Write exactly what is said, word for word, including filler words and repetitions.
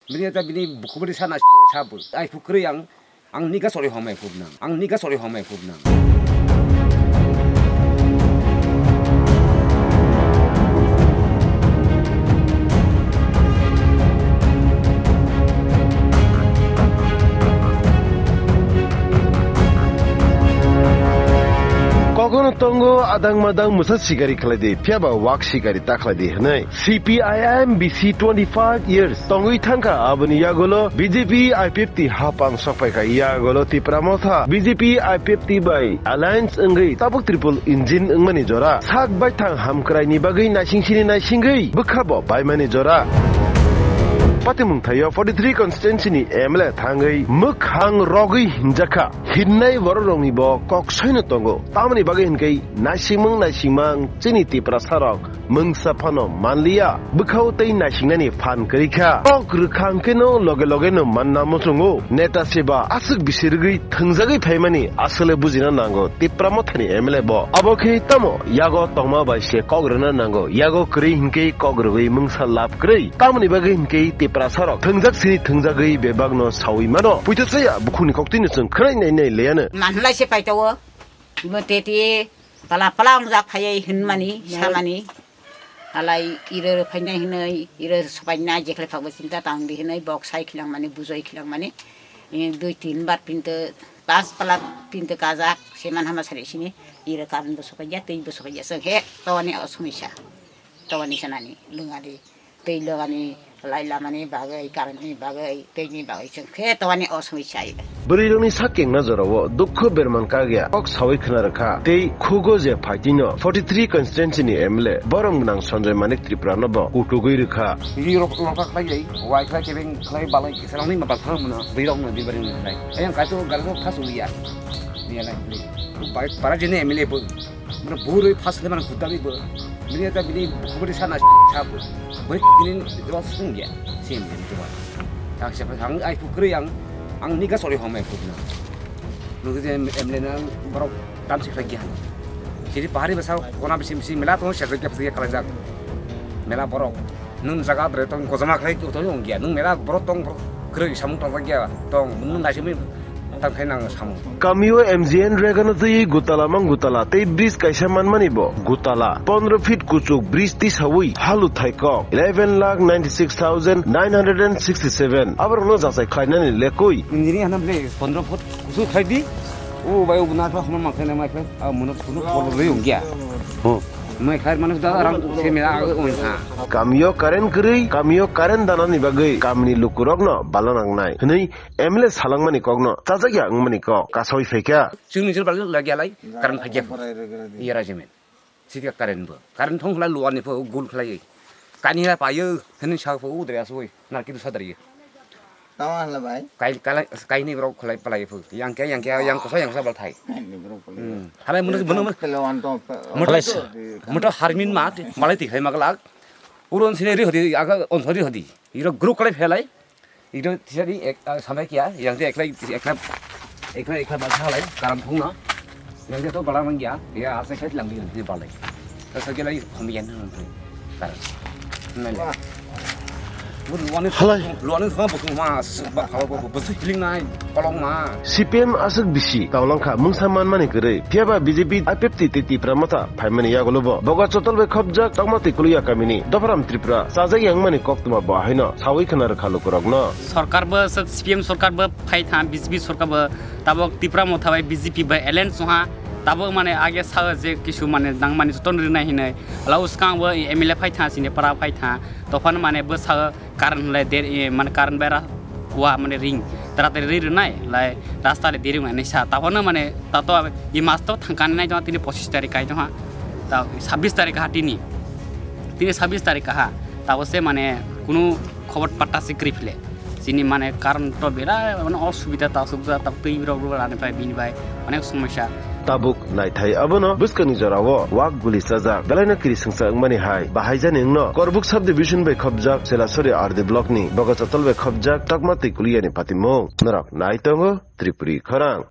Bini ta bini bukhubari sana sabu. Ai phukrui ang, ang niga sori homai phubnang. Ang niga sori homai phubnang. Kogono tongo adang madang mwsa sikari khlai di, phiya ba wak sikari ta khlai di hwnwi. C P I M B C twenty-five years tongwi thangkha, aboni yagulo B J P I P F T hapang sokphaikha, yagulo Tipra Motha B J P I P F T bai alliance wngwi tabuk triple engine wngmani jora sak baithang hamkraini bagwi naising sini naisingwi bwkha bo baimani jora. Patimung thaio forty three constituency ni M L A thangwi mwkhang rogwi hinjakha. Hinnai borok rokni bo kok soino tongo. Tamoni bagwi hinkhe naisingmung naisingmang chini Tiprasa rok mungsa phano manliya. Bwkhao tei naisingnani phan kwrwi kha. Kok rwkha hwnkhe no loge loge no manna muchungo. Neta seba aswk bisi rwgwi thwngjagwi phaimani aswle bujina nango Tipra Mothani M L A bo. Abo khe tamo yago tongma bai se kok rwna nango. Yago kwrwi hinkhe kok rwgwi mungsa lab kwrwi. Tamoni bagwi hinkhe Tiprasa rok thwngjak sini thwngjagwi bebakno sawi mano. Puito saya bukhukni koktwino chwng khwnai nai nai leyano. Manhlai se paito o. Bo tete pala pala ongjak phaiwi hinmani, samani. Halai iro phainai hinwi, iro sopaina jekhle phagbo chinta tangdi hinwi bok sai khilangmani, bujoi khilangmani. Dui tin bar pinto, pas pala pinto kajak, seman hama sari sini. Iro karon bo sopaija, tei bo sopaija. Chwng he tawani o somisa. Tawani sanani, lungadi. Tei logani, lai lamani bagwi, currentni bagwi, teini bagwi chwng khe tawani o somisa. Bwrwirokni sak kengna jorao dukhu berman kagya kok sawi khna rwkha. Tei khugo je phaitino forty three constituency ni M L A borom gwnang Sanjoy Manik Tripura no bo kutugwi rwkha. Bini rok rokha khlai jai, wai khlai kebeng khlai balai kisalangni ma balthang mano, bwrwirok no bibari no khlai. Ayang kaitor gari rok thas uliya. Niya lai. Bai para jene M L A bo. Mane burui first le mane kudari bo. Bini ta bini kubari sana sa bo. Bini bini jawab sung ya. Sim bini jawab. Ang siapa ang ai kukrui ang ang niga sori homai kubna. Nunggu je M L A na borok tam sik lagi han. Jadi pahari basa kona bisi bisi mela tong siapa lagi apa lagi kalajak. Mela borok. Nung jaga dre tong kojama khlai tong ongya. Nung mela borok tong krui samung tong ya. Tong nung naisimi tang khai nang samung. Kamio M G N Rega no twi gutala mang gutala tei bridge kaisa manmani bo gutala pondro feet kuchuk bridge tisawi halu thaikok eleven lakh ninety six thousand nine hundred and sixty seven aborokno jachai khlainani lekwi. Engineering hana ble pondro foot kuchuk khlai di. O bai o na khlai homa ma khlai na ma khlai. A mono kuno problem le ongya. Mai khlai manu da rang se me a ong ha. Kamio current kwrwi, kamio current danani bagwi kamini lukurokno bala nangnai hwnwi M L A salangmani kokno chajakya wngmani kok kasawi phaikha. Chwngni jil bal lagya lai, current phagya. Iya rajimen. Sika current bo. Current thong khlai luani pho gul khlai. Kani ha payo hwnwi sa pho udre asoi. Narki du sadari. Tama hla bai. Kai, kalai, kaini borok kholai palai phu. Yang khe, yang khe, yang kosa, yang kosa bal thai. Kaini borok kholai. Hmm. Halai munu, munu, munu. Pele wan to, pe-, Muto, Halai se. Muto harmin ma, malai ti khai maglak. Uron sine ri hodi, aga on hodi hodi. Iro group kalai phelai. Iro tisari ek, ah, samai kia, yang te eklai, eklai, eklai, eklai bal thalai, karam phungna. Yang te to bala mangya, ya ase khai lang di, di balai. Ta sa gelai khomi yan nang thai. Karam. Nai. Wah. Halai. Luani sama butung ma, ba khawa ba busu hiling nai, kolong ma. C P M aswk bisi taulangkha mungsa manmani kwrwi. Phiyaba B J P I P F T tei Tipra Motha phaimani yagulo bo. Boga chotol bai khopjak tongma twi kuluya kamini Dopharam Tripura chajak yangmani koktwma bo haino sawi khna rwkha lukurokno. Sorkar bo aswk C P M sorkar bo phai tha, B J P sorkar bo tabok Tipra Motha bai B J P bai alliance wngha. Tabok mane age sa je kisu mane nangmani joton rinai hinai. Ala uskang bo M L A phai tha, sini para phai tha. Tophano mane bo sa current le der, eh, mane current bera kua mane ring. Tara tara ri rinai, lai rasta le deri ngai sa. Taphano mane tato i mas to thangkani nai jong tini pochis tarik kai jong ha. Ta sabis tarik ha tini. Tini sabis tarik ha. Tabo se mane kunu khobor patta se kriphle. Chini mane current to bera mane osubida ta sukja ta twi rok rok rani pai bini bai onek somosya. Tabuk naithai abono bwskangni jorao wak guli chajak belaino kiri swngsa wngmani hai bahai jani wngno Korbuk subdivision bai khopjak Selasori R D block ni Bogachotol bai khopjak Tokma twi Kuliyani patimung norok nai tongo Tripuri khorang.